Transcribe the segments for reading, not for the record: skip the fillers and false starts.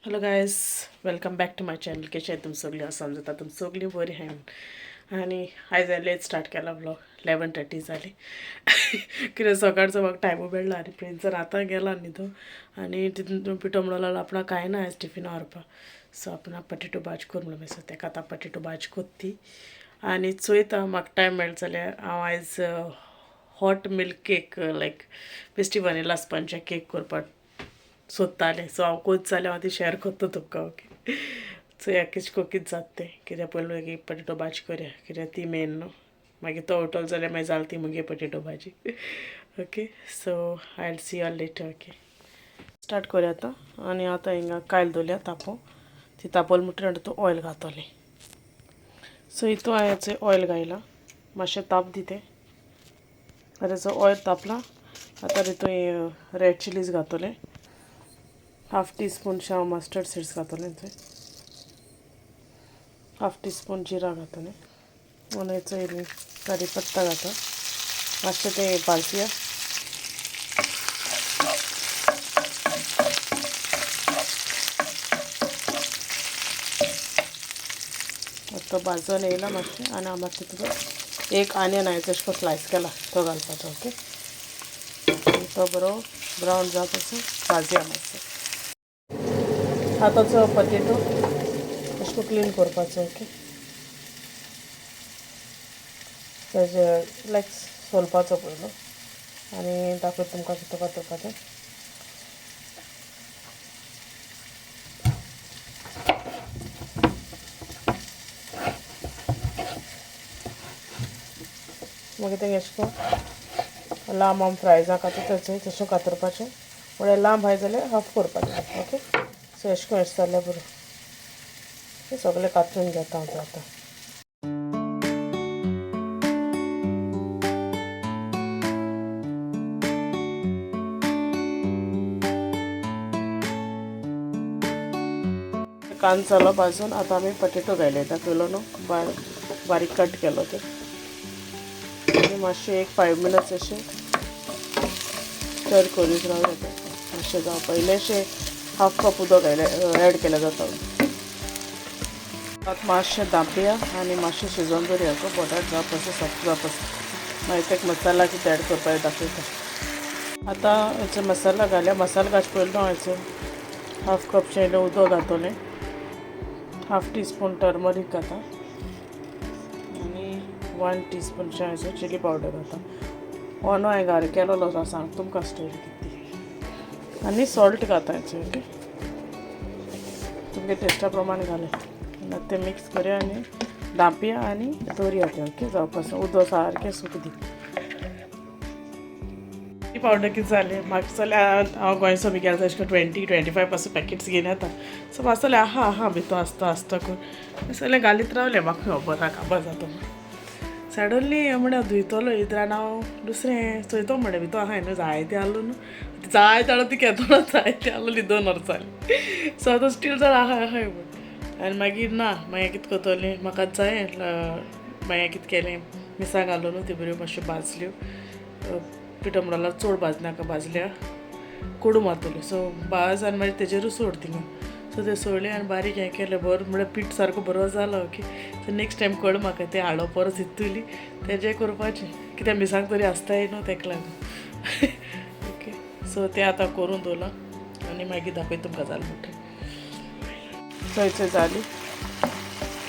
Hello guys, welcome back to my channel. कशें तुम सगळीं समजता तुम सगळीं बरी आहाय म्हूण. आनी आयज हांवें लेट स्टार्ट केला व्लॉग, 11:30 जाली. कित्याक सकाळचो म्हाका टायमू मेळ्ळा आनी प्रिन्सन आतां गेला न्हिदो आनी तितून पिठो म्हणून लागलो आपणाक कांय ना आयज टिफिना व्हरपाक. सो आपणाक पटेटो भाजी कर म्हणून, सो तेका आतां पटेटो भाजी कोत्ती आनी चोयता म्हाका टायम मेळटा जाल्यार हांव आयज हॉट मिल्क केक लायक बेश्टी वनिला स्पंजा केक करपाक सोदतालें. सो हांव कोत जाल्यार हांव ती शेअर करता तुमकां. ओके, चोया कितें कितें जाता तें. कित्याक पयलू एक पटेटो भाजी करया, कित्याक ती मेन न्हू. मागीर तो उठलो जाल्यार मागीर जाल ती मुगे पटेटो भाजी. Okay, so I will see all later. Okay, start करया आतां. आनी आतां हिंगा कायल दवरल्या तापोवंक, ती तापोवली म्हणटकीर आतां तूं ऑयल घातलें. सो हितून हांवें ऑयल घायलां, मातशें ताप दी तें. आतां जो ऑयल तापला आतां तितून रेड चिलीज घातलें, हाफ टी स्पून हांव मस्टर्ड सीड्स घातलें, थंय हाफ टी स्पून जिरा घातलें आनी चोय करी पत्ता घाता, मातशें तें भाजया. तो भाजून येयला मातशें आनी हांव मातशें तितून एक आनियन हांवें तशें करून स्लायस केला तो घालपाचो. ओके, तो बरो ब्रावन जाता तसो भाजया मातसो. आतांचो पटेटो अशें करून क्लीन करपाचो. ओके, तेजे लायक सोलपाचो पयलो आनी दाखयता तुमकां कितें कातरपाचें. मागीर तें अशें करून लांब आम फ्रायजां कातरता तशें कातरपाचें, म्हळ्यार लांब आहाय जाल्यार हाफ करपाचें. ओके, सो अशें करून अशें जाल्यार बरो. सगळें कातरून घेता हांव आतां. कांदो जालो भाजून, आतां आमी पटेटो घायले दाखयलो न्हू, बारीक कट केलो ते. आनी मातशें एक 5 मिनट्स अशें स्टर करीत रावया तें मातशें जावपा. इल्लेशें हाफ कप उदक घायलें एड केलें जाता. आतां मातशें धांपया आनी मातशें शिजोवन दवरया, बटाट जावपाचो सॉफ्ट जावपाचो. मागीर तेका मसाला कितें एड करपाक दाखयता. आतां हेचो मसाला घालया. मसाला घालचे पयलीं हांव हेचो हाफ कपचें इल्लें उदक घातलें, हाफ टी स्पून टर्मरीक घाता आनी 1 टी स्पून हेचो चिली पावडर घाता. हो न्हू हांवें घाल केलोलो सांग तुमकां स्टोरी कितें. आनी सॉल्ट घाता हेचो. ओके, तुमगे टेस्टा प्रमाण घालें. आनी तें मिक्स करया आनी धांपया आनी दवरया तें. ओके, जावपाचो उदक सारकें सुक दी. पावडर कितें जालें म्हाका जाल्यार हांव गोंयचो बी गेलें तशें करून 20-25 पासून पॅकेट्स घेवन येता. सो म्हाका जाल्यार आहा आहा भितर आसता आसता करून सगळें घालीत रावलें, म्हाका खबर ना काबार जाता म्हूण. सडनली म्हळ्यार धुयतलो इतल्यान हांव दुसरें चोयतो म्हणलें भितर आहा न्हू, जायते आहलो न्हू, जायते आहलो ती केदोना जायते आहलोली 2 वर्सां जालीं. सो आतां स्टील जाल्यार आहा आहाय म्हूण. आनी मागीर ना मागीर कितें करतलें म्हाका जाय, मागीर कितें केलें मिरसांग घालो न्हू त्यो बऱ्यो मातश्यो भाजल्यो, पिठो म्हणल्यार चड भाजनाका, भाजल्या कोडू मारतल्यो. सो भाज आनी मागीर तेजेरूच सोड थिंगा. सो तें सोडलें आनी बारीक हें केलें बरो, म्हळ्यार पीठ सारको बरो जालो. ओके, सो नेक्स्ट टायम कळ्ळें म्हाका तें हाडप परत इतुली तेजें करपाचें, कित्याक मिरसांग तरी आसताय न्हू तेका लागून. ओके, सो तें आतां करून दवरलां आनी मागीर दाखयता तुमकां जालें म्हणटकीर. चोय चोय जाली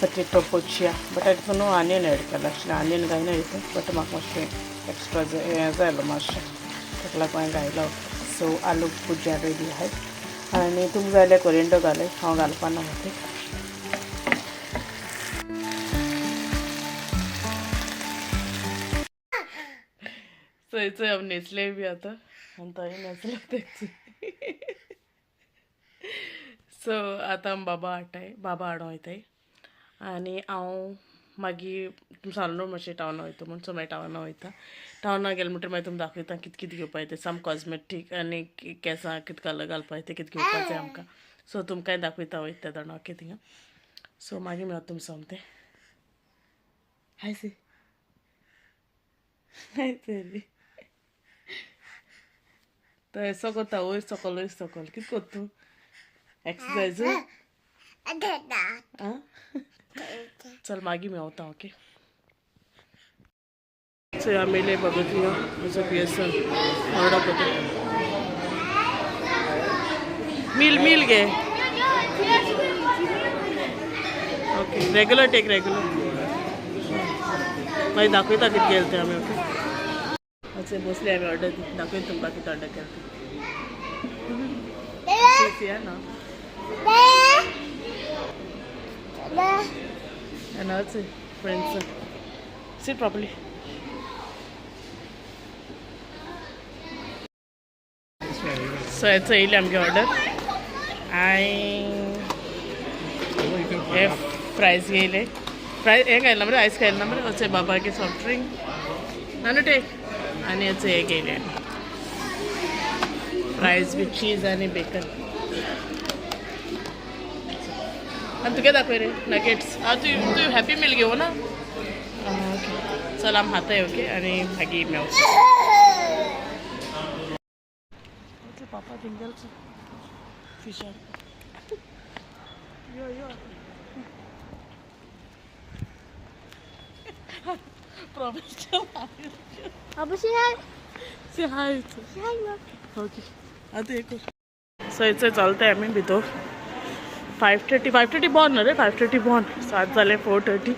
पटेटो पोचिया. बट हितून न्हू आनियन एड केलां, आशिल्लें आनियन घायना हितून, बट म्हाका मातशें एक्स्ट्रा हें जाय आसलो मातशें, ताका लागून हांवें घायलो. सो आलू भुज्या रेडी आहाय. आनी तुमकां जाय जाल्यार कोरियंडर घालय, हांव घालपाना मागीर. चोय चोय हांव न्हेसलें बी आतां आनी तोय न्हेसलो तेच. सो आतां आम बाबा हाडटाय, बाबा हाडूं वयताय आनी हांव मागीर तुमी सांगलो न्हू मातशें टावना वयता म्हूण. सो मागीर टावना वयता, टावना गेले म्हणटकीर मागीर तुमकां दाखयता कितें कितें घेवपाक तें, सम कॉस्मेटीक आनी केंसां कितें कलर घालपाक तें कितें घेवपाक जाय आमकां. सो तुमकांय दाखयता वयता तेन्ना. ओके, थिंगा. सो मागीर मेळत तुमकां सोमतें. हाय सी, हाय सरी. तो एसो करता वयर सकल वयर सकल कितें करता तूं? एक्सरसाइज. आं, चल मागीर मेवता. ओके, चोय आमी येयले बाबा थिंगा पी एस ऑर्डर करता. मील मील घे. Okay, regular take regular. मागीर दाखयता कितें केलें तें आमी. ओके, अशें बसले आमी. ऑर्डर दाखयता तुमकां कितें ऑर्डर केलें तें. ना. And that's it, friends. Sit properly. So याचं येयलें आमगे ऑर्डर. आनी हे फ्रायज घेयले. फ्राय हें खायला मरे, आयस खायला मरे. अशें बाबागे सॉफ्ट ड्रिंक नानू टेक. आनी याचं हें घेयलें, फ्रायज विथ चीज आनी बेकन. आनी तुगे दाखय रे नगेट्स. आं, तूं तूं हॅपी मील घेवं ना? ओके, चल आमी खाताय. ओके, आनी मागीर मेवता. पापा थिंग फिशर. यो यो Promise. Abba, say hi. Say hi. Say hi, Mom. Okay, आतां एक सो हेच चलताय आमी भितर. 5:30, 5:30 बंद रे, 5:30 बंद. सात जाले 4:30.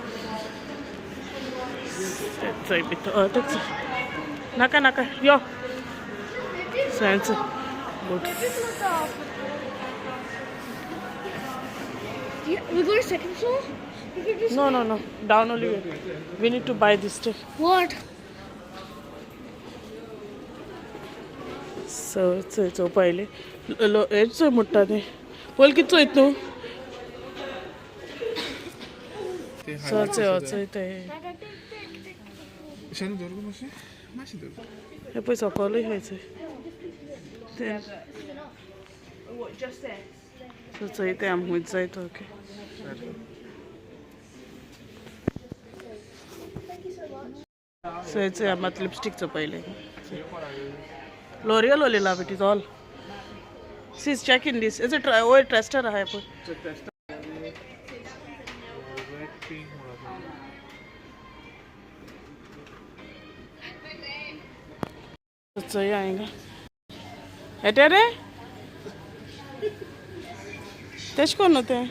चोय भितर तेच. नाका नाका, यो. सो हेंच boots. We go to second floor? We could just No, no, no. Down only. We need to buy this thing. What? So, चोय चोवपा येयले. हेच चोय म्हणटा तें. पयलीं कितें चोयत न्हू. सो चोय चोय तें. शेन दवर मातशें मातशें दवर. हें पळय, सकलूय आहाय चोय तें. सो चोय तें आमी खूंय जाय तो. ओके. सो हें चोय, आमी आतां लिपस्टीक चोवपा येयले. L'Oreal only love, it is all. See, check in this. Is it वयर टेस्टर आहाय पळय. रेड पिंक म्हणून आसा. चोय हिंगा येते रे, तेश कोण न्हू तें.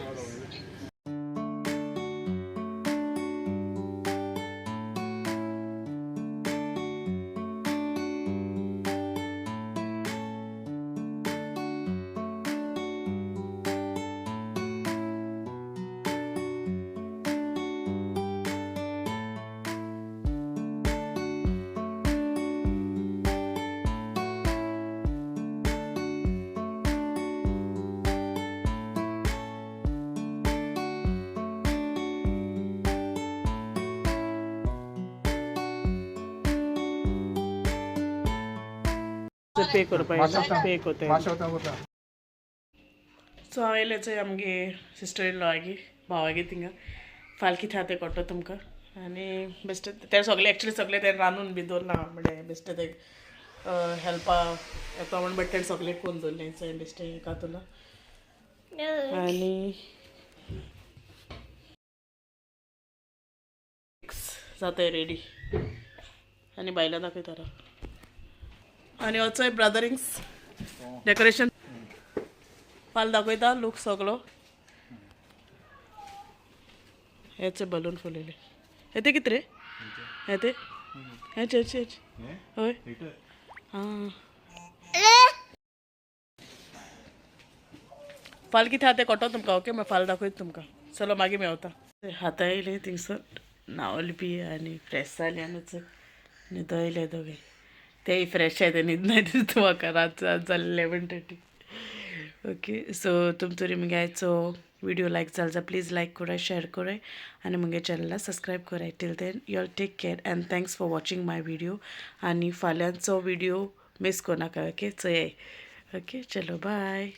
पे करपा पे कोताय. मातशें वता वता. सो हांव येयलें चोय आमगे सिस्टर इन लॉ आगे, भावागे थिंगा. फाल्यां कितें आहा तें कळटलो तुमकां. आनी बेश्टें तें सगळें, एक्चुली सगळें तें रांदून बी दवरलां. म्हणल्यार बेश्टें तें हेल्पा येता म्हण, बट तेणें सगळें करून दवरलें. चोय बेश्टें कातुलां आनी जाताय रेडी. आनी बायलां दाखयता राव. आनी हो चोय ब्रदरिंग्स डेकोरेशन. फाल्यां दाखयता लूक सगळो. हेच बलून फुलयले. हे ते कितें रे? हे ते हेच हेच हेच. हय, आं, फाल्यां कितें आहा तें कळटलो तुमकां. ओके, मागीर फाल्यां दाखयता तुमकां. चलो, मागीर मेवता. हाता येयले थिंगसर, न्हावले बी आनी फ्रेश जाले आनी न्हिदो येयले दोगे. तेय फ्रेश आहाय, ते न्हिदनाय दिसता म्हाका. रात जालें 11:30. ओके, सो तुमचो मुगे आयचो व्हिडिओ लायक जालो जाल्यार प्लीज लायक कराय, शेअर कराय आनी मुगे चॅनला सबस्क्रायब कराय. Till then, you all take care and thanks for watching my video. आनी फाल्यांचो व्हिडिओ मिस करनाका. ओके, चोयाय. ओके, चलो, बाय.